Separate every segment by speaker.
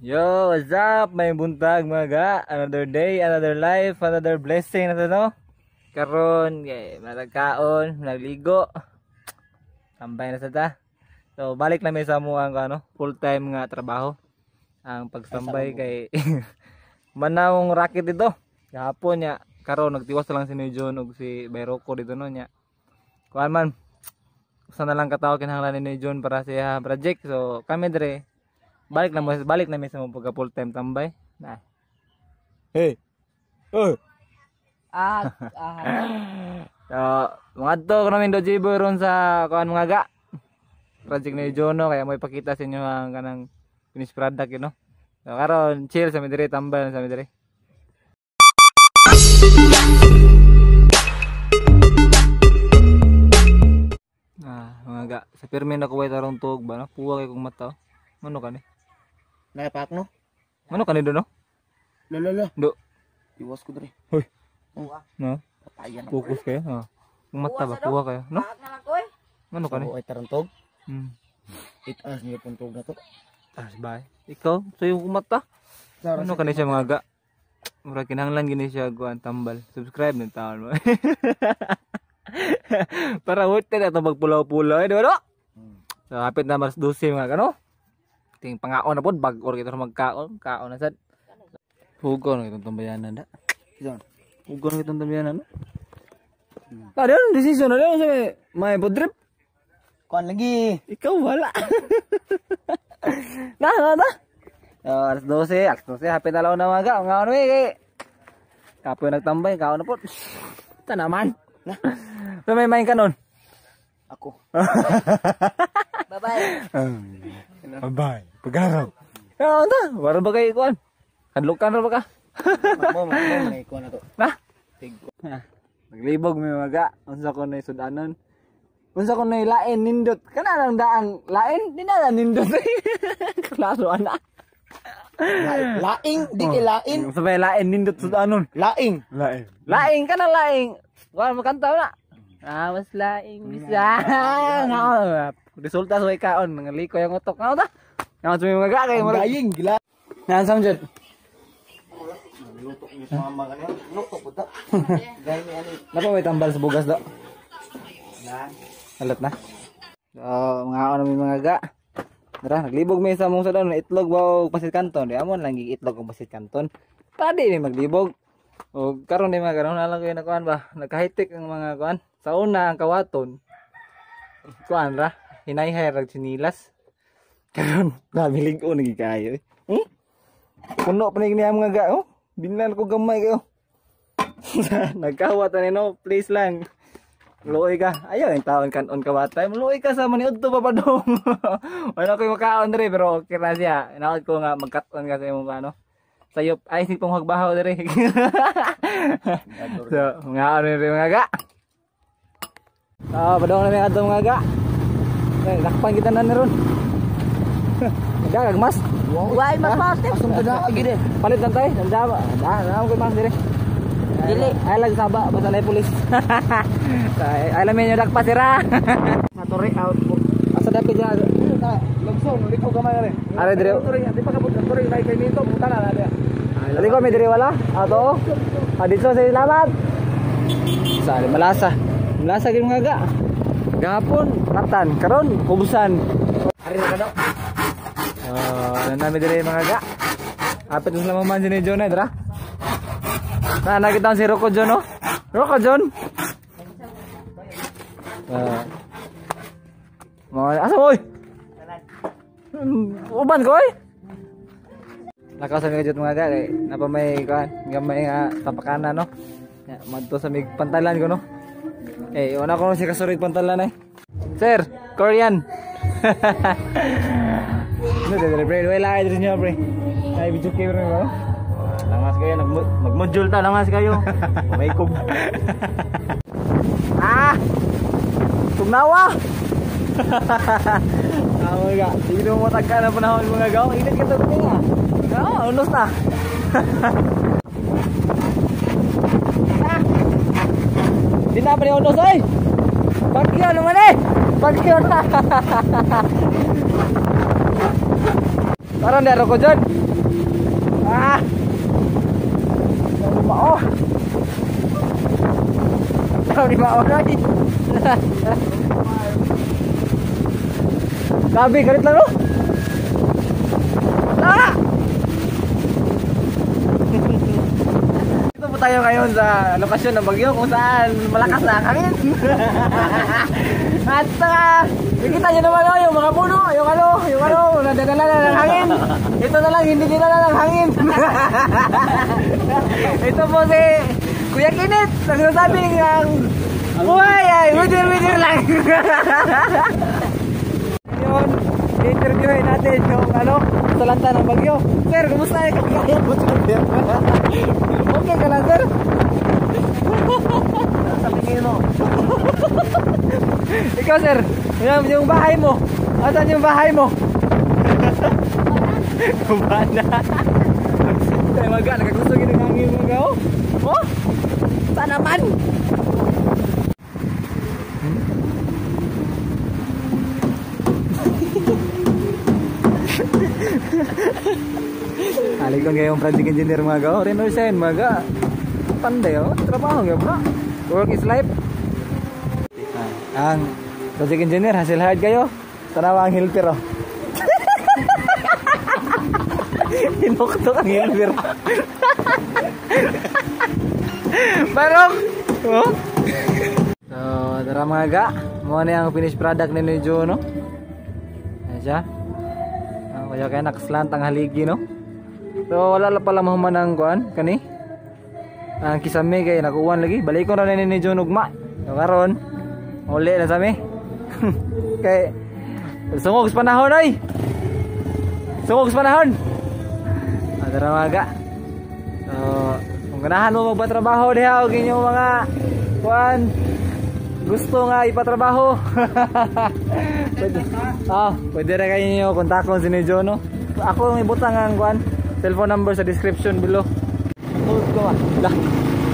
Speaker 1: Yo, what's up? May buntag mga ga. Another day, another life, another blessing na to, no? Karon, kay managkaon, nagligo. Tambay na sa ta. So, balik na may sa mo ang ano, full time nga trabaho. Ang pagsambay kay manawong racket dito. Gahapon niya, karon nagtiwas lang si John ug si Bayroko dito no nya. Kuan man, usa na lang katawo kinahanglan ni John para sa iya project. So, kami dire balik na mo, balik na mi sa mo pagka full time tambay. Na. Hey. Oh.
Speaker 2: Ah, ah.
Speaker 1: So, mga to namin do Jibo ron sa kuan mga ga. Project ni Jono kaya mo ipakita sa inyo ang kanang finished product. So karon chill sa mi dire, tambay sa mi dire. Ah, mga ga, sa pirmi na kuway tarong tuog ba no? Puwa kay kong mata. Mano kani?
Speaker 3: Naipak no?
Speaker 1: Mano kani do no?
Speaker 3: Lala.
Speaker 1: Do.
Speaker 3: Iwas ko dre.
Speaker 1: Hoy. No?
Speaker 3: Patayan.
Speaker 1: Focus kayo. Ha. Kung mata ba kuha kayo, no? Mano kani?
Speaker 3: Ay tarantog. 8 hours niya puntog na to.
Speaker 1: Taas ba? Ikaw, sa yung kumata. Ano kani siya mga ga? Mura kinahanglan gini siya kuan tambal. Subscribe ng taon mo. Para worth it ato magpulaw-pulaw, eh, di ba no? So hapit na alas 12 mga kano. Ting pangaon na pod bag-or kita magkaon, kaon na sad. Hugaw na itong tambayanan da. Hugaw na itong tambayanan no. Tadi ano decision na sa may podrip.
Speaker 3: Kuan lagi.
Speaker 1: Ikaw wala. Na, na, na. Alas 12, alas 12, hapit na law na mga. Mga ano eh. Kapoy nagtambay, kaon na po. Tanaman. Na. So may main ka nun?
Speaker 3: Ako.
Speaker 2: Bye-bye.
Speaker 1: Bye-bye. Pag-araw. Ano ta? Wala ba kayo kuan? Hadlukan ra ba ka?
Speaker 3: Mo may kuan na to.
Speaker 1: Na? Naglibog mi mga. Unsa ko na sudanon? Unsa ko na lain nindot? Kana lang daang lain, di na lang nindot. Klaro ana.
Speaker 3: Laing, di kay lain.
Speaker 1: Unsa ba lain nindot sudanon?
Speaker 3: Laing.
Speaker 1: Laing. Laing kana laing. Wa makanta na. Ah, mas laing bisa. Resulta sa kaon, nangaliko yung utok. Ano ta? Nga sa mga kay mo.
Speaker 3: Laing gila.
Speaker 1: Nansam jud.
Speaker 3: Luto ni mama kanina. Luto po ta. Gay ni ani.
Speaker 1: Napa may tambal sa bugas do?
Speaker 3: Na.
Speaker 1: Alat na. So, mga ano may mga ga. Tara, naglibog may sa mong sa itlog ba o pasit kanton. Di amon lang itlog o pasit kanton. Padi ni maglibog. O karon di mga karon na lang kayo nakuan ba. Nagka-high-tech ang mga kuan. Sa una ang kawaton. Kuan ra, hinayhay rag sinilas. Karon nabilig o nagi kayo. Hmm? Puno pa ni niya mga ga oh. Binlan ko gamay kayo. Nagkawat ani no, please lang. Luoy ka. Ayaw yung taon kanon kawatay. Luoy ka sa maniudto pa padong. Wala ko'y makaon diri pero okay na siya. Inaot ko nga magkat-on ka sa imong ano. Sayop ay si pong hagbahaw diri. So, mga ano rin mga ga. Ah, padong na may adto mga ga. Lakpan kita na ron. Daga mas.
Speaker 2: Why mas mas?
Speaker 3: Asum ta na gid.
Speaker 1: Palit lang tayo. Dama. Da, ko mas diri.
Speaker 2: Dili.
Speaker 1: Ay lang saba basta na pulis. Ay alam niyo dakpa sira.
Speaker 3: Natore out po.
Speaker 1: Asa dapit diya?
Speaker 3: Lugson, liko gamay rin.
Speaker 1: Are dire.
Speaker 3: Di pa kabut tore kay kay nito buta na dia.
Speaker 1: Liko mi dire wala. Ato. Ah, dito sa salamat. Sa malasa. Malasa gid mga ga. Gahapon ratan, karon kubusan.
Speaker 3: Ari na kado.
Speaker 1: Ah, nami dire mga ga. Apit na man si ni John eh, dra. Na nakita si Rocco John no? Rocco John. Mga asa mo oy? Uban ko oy. Lakaw sa mga mga ga kay napa may kuan, gamay nga tapakana no. Ya, madto sa mig pantalan ko no. Eh, una ko si kasurig pantalan eh. Sir, Korean. No, dere pre, wala ay dere niyo pre. Ay video camera mo.
Speaker 3: Langas kayo, nagmodule ta langas kayo. May kog.
Speaker 1: Ah! Tugnawa. Ah, mga ga, hindi mo matagka na panahon mga ga. Init ka to nga. Ah, unos na. Ah! Di na pa ni unos oy. Bagyo naman eh. Bagyo na. Karon daro ko dyan. Ah. Mao. Tao ni mao rai. Gabi galit lang no. Ah! Dito po tayo ngayon sa lokasyon ng bagyo kung saan malakas na ang hangin. At nakita nyo naman oh, yung mga puno, yung ano, nadadala na ng hangin. Ito na lang, hindi dinala ng hangin. Ito po si Kuya Kinit, nagsasabing ang buhay ay widir-widir lang. Ngayon, i-interviewin natin yung ano, salanta ng bagyo. Sir, kumusta yung kagaya mo, sir? Okay ka lang, sir?
Speaker 3: Sa tingin mo?
Speaker 1: Ikaw, sir, yung bahay mo. Asan yung bahay mo? Kubana. Tayo maga, nakagusto ginagangin mga oh. Oh? Sana man! Halik lang kayong project engineer mga ga. Reno sign mga ga. Panday oh, trabaho nga bro. Work is life. Ang project engineer hasil hard kayo. Tanawa ang helper oh. Hinuktok ang helper. Barong. Oh. So, tara mga ga. Mo na ang finished product ni Joe no. Ayan siya. Kaya kaya nakaslant ang haligi no. So wala la pala mahuman ang kuan kani. Ang kisame kay nakuwan lagi. Balikon ra ni John ugma. So karon uli na sami. Kay sungog sa panahon oy. Sungog sa panahon. Tara mga ga. So kung ganahan mo magpatrabaho diha og inyong mga kuan gusto nga ipatrabaho. Pwede, pwede ra kayo ninyo kontakon si ni John no. Ako ang ibutang ang kuan cellphone number sa description below. Hold ko ba? Lah,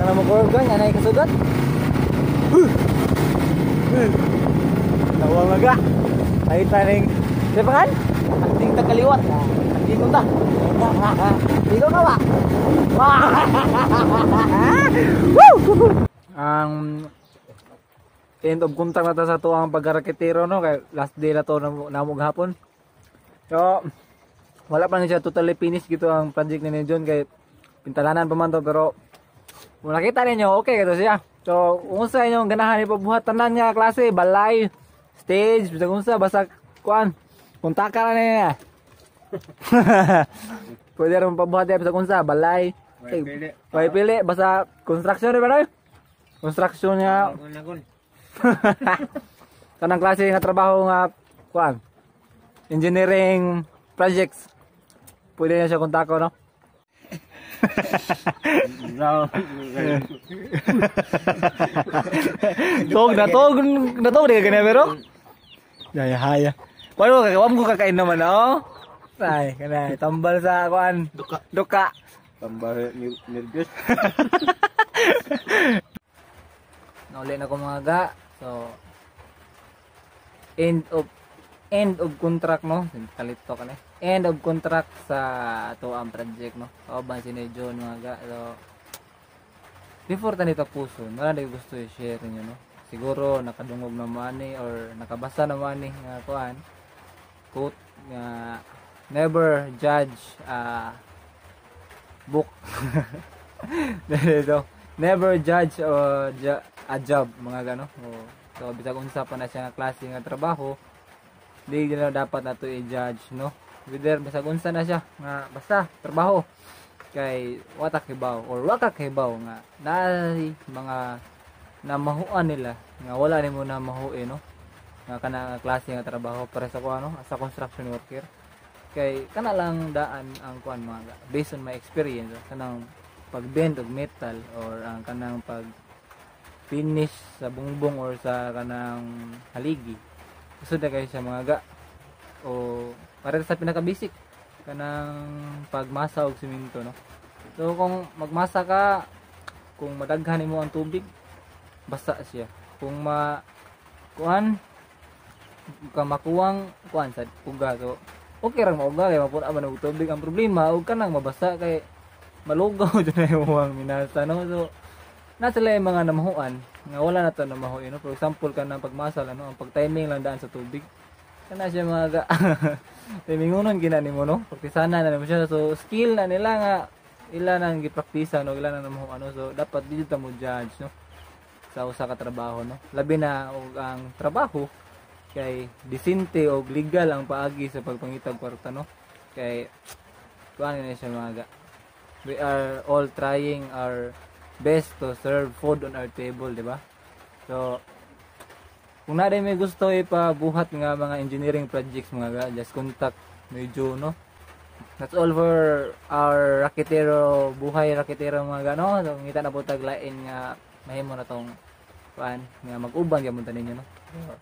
Speaker 1: kana mo kurog ka, anay kasugat. Tawa maga. Ay taning. Di pa kan?
Speaker 2: Anting tagaliwat. Dito ta. Dito ka ba?
Speaker 1: Woo! Ang end of contact na ta sa to ang pagkaraketero no kay last day na to namo gahapon. So wala pa na siya totally finish gito ang project ni John kay pintalanan pa man to pero kung nakita ninyo okay kato siya. So kung unsa inyong ganahan ipabuhat tanan nga klase balay, stage, bisag unsa basta kuan kontaka ra niya. Pwede ra pabuhat diha bisag unsa balay. Way pili basta construction di ba no? Construction niya. Kanang klase nga trabaho nga kuan engineering projects. Pwede na siya kontako no. Tog na tog na tog di ka ganyan pero. Yaya haya. Kuan ka wam ko kakain naman oh. Ay kanay tambal sa kuan duka. Duka.
Speaker 3: Tambal nervyos.
Speaker 1: Nauli na ko mga ga. So end of contract no. Kalito ka na. End of contract sa ato ang project no. Kauban si ni John mga ga. So before ta nito puso, wala na gusto i-share niyo no. Siguro nakadungog na money or nakabasa na money nga kuan quote nga never judge a book. Dito, never judge a job mga gano. So bisag unsa pa na siya nga klase nga trabaho, di na dapat nato i-judge no. Whether bisag unsa na siya nga basta trabaho kay wa ta kibaw or wa ka kibaw nga naay mga namahuan nila nga wala nimo na mahuin no. Nga kana nga klase nga trabaho para sa kuan no, as a construction worker. Kay kana lang daan ang kuan mga based on my experience kanang pag-bend og metal or ang kanang pag finish sa bungbong or sa kanang haligi. Gusto na kayo siya mga ga. O para sa pinaka basic kanang pagmasa og simento no. So kung magmasa ka, kung madaghan nimo ang tubig, basa siya. Kung ma kuan ka makuwang kuan sa puga, so Okay rang mauga kay mapuna man og tubig. Ang problema og kanang mabasa kay malugaw jud na imong minasa, no? So na sila yung mga namahuan nga wala na to namahuin, no? For example, kanang pagmasal, ano, ang pag-timing lang daan sa tubig kana siya, mga ga. Timingunon gina nimo, no? Praktisana na nimo siya. So skill na nila nga ila nang gipraktisa, no, ila nang namahuan, no? So dapat di ta mo judge, no, sa usa ka trabaho, no, labi na og ang trabaho kay disente og legal ang paagi sa pagpangitag kwarta, no? Kay kuan na siya, mga ga. We are all trying our best to serve food on our table, di ba? So kung naa may gusto ipabuhat nga mga engineering projects, mga ga, just contact medyo, no? That's all for our raketero, buhay raketero, mga ga, no? So ngita na po tag lain nga mahimo na tong kuan nga mag-uban gyud ta ninyo, no? So,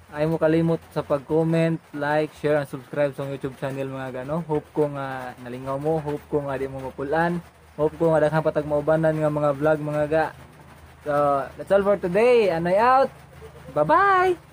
Speaker 1: ay mo kalimot sa pag-comment, like, share, and subscribe sa YouTube channel, mga gano. Hope ko nga nalingaw mo, hope ko nga di mo mapulan, hope ko nga daghan patag maubanan nga mga vlog, mga ga. So, that's all for today. Anoy out. Bye-bye!